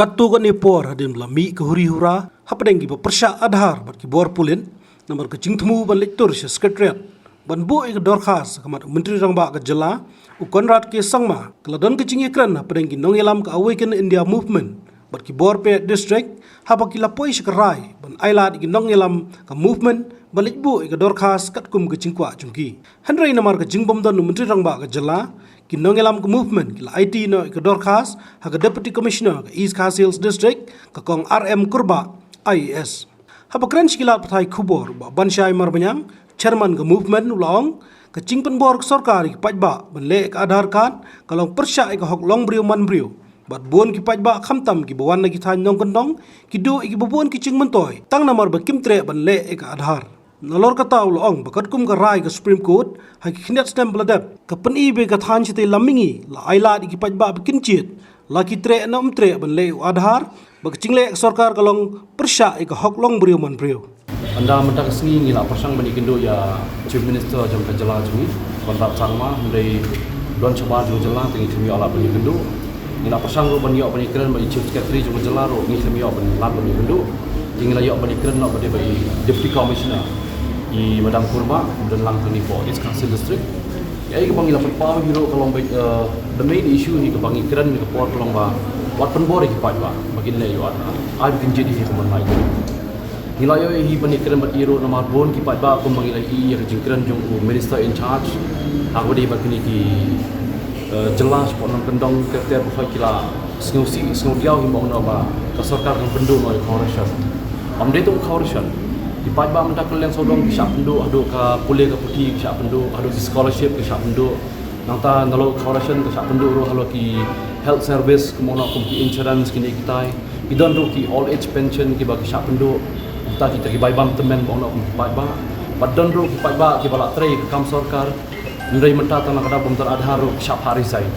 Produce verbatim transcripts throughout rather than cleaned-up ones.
Katto katne por hadien ba la mih ka huri hura hapdeng kiba pyrshah Aadhaar bad ki bor pulit, namar ka jingthmu ban leit tur sha Secretariat ban buh ïa ka dorkhas ha khmat u Myntri Rangbah ka jylla, u Conrad K Sangma, ka la don ka jingïakren hapdeng ki nongïalam ka Awaken India Movement bad ki bor peit district, haba ki la poi sha ka rai ban ailad ïa ki nongïalam ka movement ban leit buh ïa ka dorkhas katkum ka jingkwah jong ki. Hynrei namar ka jingbym don u Myntri Rangbah ka jylla, ki nongïalam ka movement ki la aiti noh ïa ka dorkhas ha ka Deputy Commissioner ka East Khasi Hills District, ka Kong R M Kurbah, I A S. Haba kren sha ki lad pathai khubor, Bah Banshai Marbaniang, Chairman ka movement, u la ong, ka jingpynbor ka sorkar ïa ki paidbah ban leh ïa ka Aadhaar card ka long pyrshah ïa ka hok long briew man briew. Bad bun ki paidbah, khamtam kiba wan na ki thaiñ nongkyndong, ki duh ïa kiba bun ki jingmyntoi tang namar ba kim treh ban leh ïa ka Aadhaar. Nalor kata u la ong ba katkum ka rai ka Supreme Court ha ki khyndiat snem ba la dep, ka pyni ba ka thaiñ shatei lam mihngi la ailad ïa ki paidbah ba kin jied, la ki treh ne ym treh ban leh ïa u Aadhaar, ba ka jingleh ka sorkar ka long pyrshah ïa ka hok long briew man briew. Ynda mynta ka sngi ngi la pyrshang ban ïakynduh ïa Chief Minister jong ka jylla jong ngi, Conrad Sangma, hynrei don shabar jong ka jylla te ngi khlem ïoh lad ban ïakynduh. Ngi la pyrshang ruh ban ïoh ban ïakren bad i Chief Secretary jong ka jylla ruh ngi khlem ïoh ban lad ban ïakynduh. Te ngi la ïoh ban ïakren noh bad i Deputy Commissioner, i Madam Kurbah, ba don lang hangne hapoh East Khasi District. Ïa, ïa kaba ngi la pynpaw hi ruh ka long ba, eh, the main issue hi kaba ngi kren ha kane ka por ka long ba wat pynbor ïa ki paidbah ba kin leh ïa u Aadhaar, ai ba kin jied hi kumba ngi la ïohi. Ngi la ïohi ban ïakren bad i ruh namar bun ki paidbah kumba ngi la ïohi ïa ka jingkren jong u Minister in charge ha kaba ïadei bad kine ki, eh, jylla shapoh nongkyndong ter ter baroh ki la sngewsih sngewdiaw hi ba ong noh ba ka sorkar kan pynduh noh ïa ka khaw ration. Ym dei tang ka khaw ration, ki paidbah mynta kylleng sawdong ki shah pynduh haduh ka pule ka puthi, ki shah pynduh haduh ki scholarship ki shah pynduh. Nangta nalor ka khaw ration ka shah pynduh ruh halor ki health service, kumno kum ki insurance kine kitai. Ki don ruh ki old age pension kiba ki shah pynduh. Nangta kita ki bai bam tymmen ba ong noh kum ki paidbah. Bad don ruh ki paidbah kiba la trei ka kam sorkar. Hynrei mynta tang na ka daw bym don Aadhaar ruh ki shah phah resign.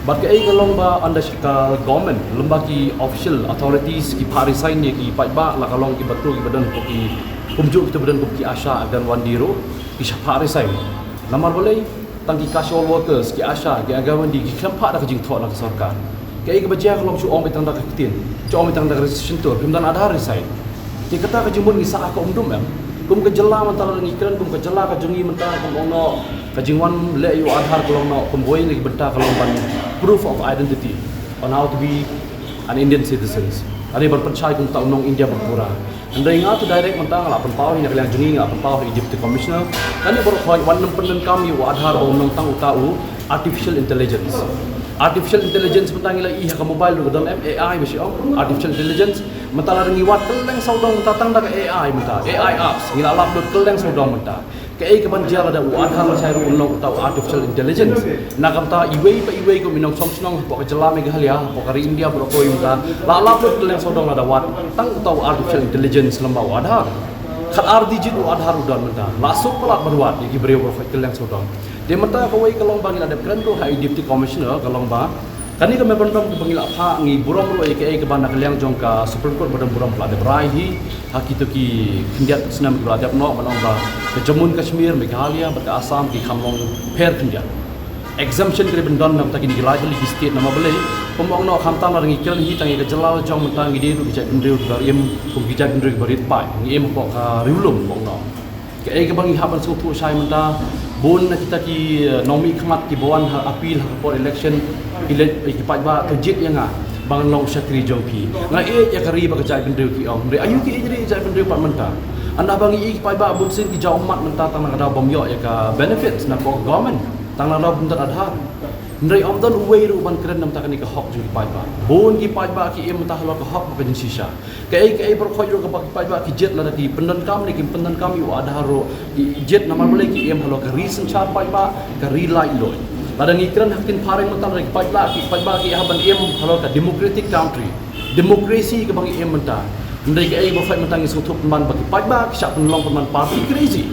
Bad kaei ka long ba ynda ka government lem bad ki official authorities ki phah resign ïa ki paidbah, la ka long kiba tu kiba don hapoh ki kumjuh kitu ba don kum ki ASHA, Anganwadi ruh ki shah phah resign. Namar balei? Tang ki casual workers, ki ASHA, ki Anganwadi ki khlem phah da ka jingthoh na ka sorkar. Kaei kaba jia ka long shu ong beit tang da ka ktien, shu ong beit tang da ka resignation, phim don Aadhaar, resign. Te kata ka jingmut ngi sah ha ka umdum em. Kum ka jylla mynta lada ngi kren kum ka jylla ka jong ngi mynta, kum ong noh, ka jingwan leh ïa u Aadhaar ka long noh kum kawei na ki bynta ka long ban proof of identity on how to be an Indian citizens. Ani ban pynshai kum uta u nong India ba pura. Hynrei nga tu direct mynta nga la pynpaw hi na ka liang jong ngi, nga la pynpaw hi Deputy Commissioner. Kane baroh khoit wat nym pyndonkam ïa u Aadhaar ba un long tang uta u artificial intelligence. Artificial intelligence mynta ngi la ïohi ha ka mobile ruh ka don em, AI ba shi ong, artificial intelligence. Mynta lada ngi wad kylleng sawdong mynta tang da ka AI mynta, AI apps ngi la lap lut kylleng sawdong mynta. Kaei kaban jia lada u Aadhaar lashai ruh un long uta u artificial intelligence. Na ka bynta iwei pa iwei kum i nongshong shnong hapoh ka jylla Meghalaya, hapoh ka ri India baroh kawei mynta la lap lut kylleng sawdong lada wad tang uta u artificial intelligence lem bad u Aadhaar. Khatar digit u Aadhaar u don mynta. La suk palat ban wad ïa ki briew baroh kylleng sawdong. Te mynta kawei ka long ba ngi la dep kren ruh ha i Deputy Commissioner ka long ba kane ka memorandum kaba ngi la phah ngi burom ruh ïa kaei kaba na ka liang jong ka Supreme Court ba don burom ba la dep rai hi ha kito ki khyndiat snem kiba la dep noh, ban ong ba ka Jammu and Kashmir, Meghalaya bad ka Assam ki kham long pher khyndiat. Exemption ki dei ban don na bynta kine ki lai tylli ki state, namar balei? Kum ong noh khamtam lada ngi kren hi tang ïa ka jylla la jong mynta ngi dei ruh ki jaitbynriew kiba im kum ki jaitbynriew kiba rit paid, ngi im hapoh ka riewlum ong noh. Kaei kaba ngi hap ban sngewthuh shai mynta, bun na kita ki, eh, nongmihkhmat kiba wan ha appeal ha ka por election, ki leit, eh, ki paidbah to jied ïa nga ba ngan long u shakri jong phi. Nga ïeit ïa ka ri bad ka jaitbynriew, ki ong. Hynrei aïu ki ïeit ri jaitbynriew pat mynta? Ynda ba ngi ïeit ki paidbah bun sien ki jaw ummat mynta tang na ka daw bym ïoh ïa ka benefits na ka government, tang na ka daw bym don Aadhaar. Hynrei ym don uwei ruh ban kren na bynta kane ka hok jong ki paidbah. Bun ki paidbah ki im mynta halor ka hok bad ka jingshisha. Kaei kaei baroh khoit ruh kaba ki paidbah ki jied, lada ki pyndonkam ne kim pyndonkam ïa u Aadhaar ruh ki jied, namar balei? Ki im halor ka ri synshar paidbah, ka ri laitluid. Lada ngi kren ha ktien phareng mynta, lada ki paidbah, ki paidbah ki hap ban im halor ka democratic country, democracy kaba ngi im mynta. Hynrei kaei baroh khoit mynta ngi sngewthuh pynban ba ki paidbah ki shah pynlong pynban party crazy.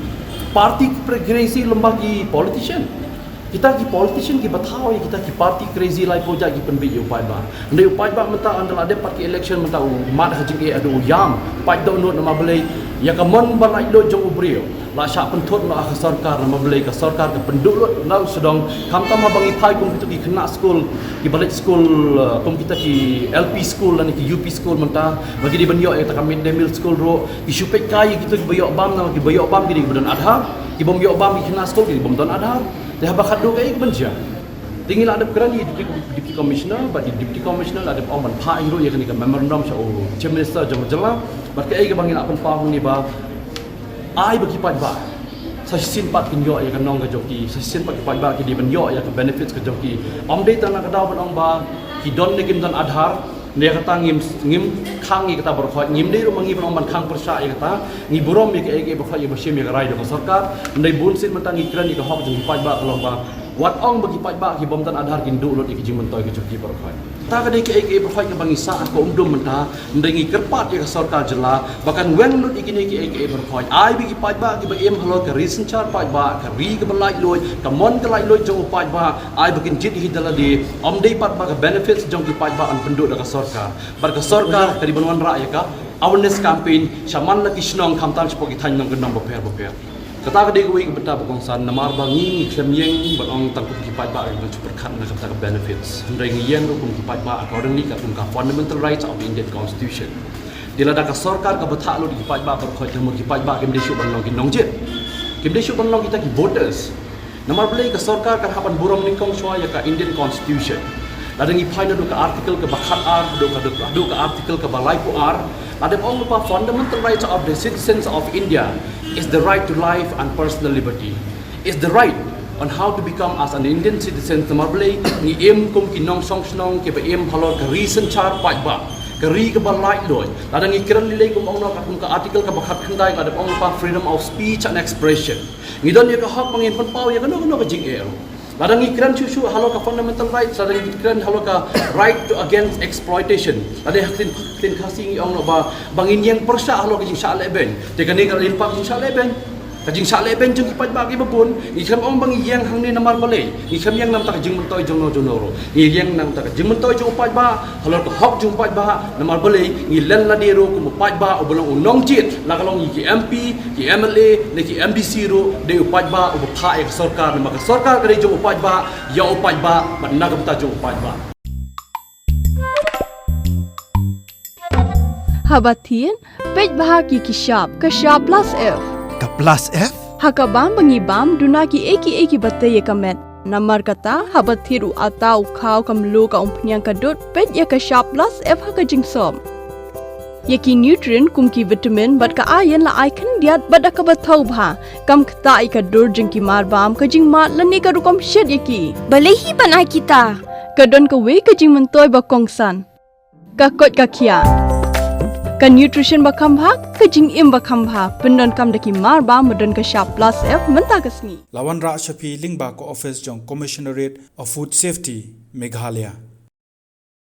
Party crazy lem bad ki politician. Kita ki politician kiba thaw ïa kita ki party crazy lai pyrshah ki pynbieit ïa u paidbah. Hynrei u paidbah mynta ynda la dep pat ki election mynta u mad ha jingeh haduh u ïam. Paid dohnud, namar balei? Ïa ka mon ba laitluid jong u briew, La shah pynthut noh ka sorkar, namar balei ka sorkar ka pynduh lut na u sdang, khamtam haba ngi phai kum kita ki khynnah skul, ki ba leit skul, eh, kum kita ki L P skul lane ki U P skul mynta, ba ki dei ban ïoh ïa kata ka mid day meal skul ruh, ki shu peit kai ïa kita ki ba ïoh bam, namar ki ba ïoh bam ki dei ki ba don Aadhaar, ki bym ïoh bam ki khynnah skul ki dei ki bym don Aadhaar. Te haba khadduh kaei kaban jia? Te ngi la dep kren ïa i Deputy, Deputy Commissioner, bad i Deputy Commissioner la dep ong ban phah ruh ïa kane ka memorandum sha u Chief Minister jong ka jylla, bad kaei kaba ngi la pynpaw hangne ba ai ba ki paidbah sa shisien pat kin ïoh ïa ka nong ka jong ki, sa shisien pat ki paidbah ki dei ban ïoh ïa ka benefits ka jong ki. Ym dei tang na ka daw ban ong ba ki don ne kim don Aadhaar, ne kata ngim, ngim khang ïa kata baroh khoit, ngim dei ruh ma ngi ban ong ban khang pyrshah ïa kata, ngi burom ïa kaei kaei baroh khoit ïa ba shim ïa ka rai jong ka sorkar. Hynrei bun sien mynta ngi kren ïa ka hok jong ki paidbah ka long ba wat ong ba ki paidbah ki bym don Aadhaar kin duh lut ïa ki jingmyntoi ka jong ki baroh khoit. Kata ka dei kaei kaei baroh khoit kaba ngi sah ha ka umdum mynta, hynrei ngi kyrpad ïa ka sorkar jylla ba kan weng lut ïa kine kiei kiei baroh khoit. Ai ba ki paidbah kiba im halor ka ri synshar paidbah, ka ri kaba laitluid, ka mon ka laitluid jong u paidbah, ai ba kin jied hi da lade, ym dei pat ba ka benefits jong ki paidbah yn pynduh da ka sorkar. Bad ka sorkar ka dei ban wanrah ïa ka awareness campaign sha man la ki shnong, khamtam shapoh ki thaiñ nongkyndong bapher bapher. Kata ka dei kawei ka bynta ba kongsan, namar ba ngi ngi khlem ïeng ban ong tang kum ki paidbah ban shu pyrkhat na kata ka benefits, hynrei ngi ïeng ruh kum ki paidbah accordingly katkum ka fundamental rights of the Indian Constitution. Te lada ka sorkar ka bthah lut ïa ki paidbah baroh khoit, te namar ki paidbah kim dei shuh ban long ki nongjied, kim dei shuh ban long kita ki voters. Namar balei? Ka sorkar kan hap ban burom nyngkong shuwa ïa ka Indian Constitution. Lada ngi phai naduh ka article kaba khat ar haduh ka, haduh ka article kaba laiphew ar, la dep ong lypa fundamental rights of the citizens of India is the right to life and personal liberty, is the right on how to become as an Indian citizen. Namar balei? Ngi im kum ki nongshong shnong kiba im halor ka ri synshar paidbah, ka ri kaba laitluid. Lada ngi kren lei lei kum ong noh katkum ka article kaba khat khyndai, la dep ong lypa freedom of speech and expression. Ngi don ïa ka hok ba ngin pynpaw ïa kano kano ka jingeh ruh. Lada ngi kren shuh shuh halor ka fundamental rights, lada ngi kren halor ka right to against exploitation, lada ha ktien, ktien Khasi ngi ong noh ba, ba ngin ïeng pyrshah halor ka jingshah lehbeiñ. Te kane ka lyngba ka jingshah lehbeiñ, ka jingshah lehbeiñ jong ki paidbah kiba bun. Ngi khlem ong ba ngi ïeng hangne namar balei? Ngi khlem ïeng namar ka jingmyntoi jong no jong no ruh. Ngi ïeng namar ka jingmyntoi jong u paidbah, halor ka hok jong u paidbah. Namar balei? Ngi len lade ruh kum u paidbah uba long u nongjied, la ka long ïa ki M P, ki M L A, ne ki M D C ruh, dei u paidbah uba phah ïa ka sorkar, namar ka sorkar ka dei jong u paidbah, ïa u paidbah, bad na ka bynta jong u paidbah. Haba thied, peit bha ïa ki shap, ka shap plus F. Ka plus F? Ha ka bam ba ngi bam, duna kiei kiei kiba tei ïa ka met. Namar kata, haba thied u atta, u khaw, ka mluh, ka umphniang, ka dud, peit ïa ka shap plus F ha ka jingsop. Ïa ki nutrient kum ki vitamin bad ka iron la ai khyndiat bad da kaba thaw bha. Kam ktah ïa ka dur jong ki marbam, ka jingmad lane ka rukom shet ïa ki. Balei hi ban ai kita? Ka don kawei ka jingmyntoi ba kongsan. Ka koit ka khiah. Ka nutrition ba kham bha, ka jingim ba kham bha. Pyndonkam da ki marbam ba don ka shap plus F mynta ka sngi. La wanrah sha phi lyngba ka office jong Commissionerate of Food Safety, Meghalaya.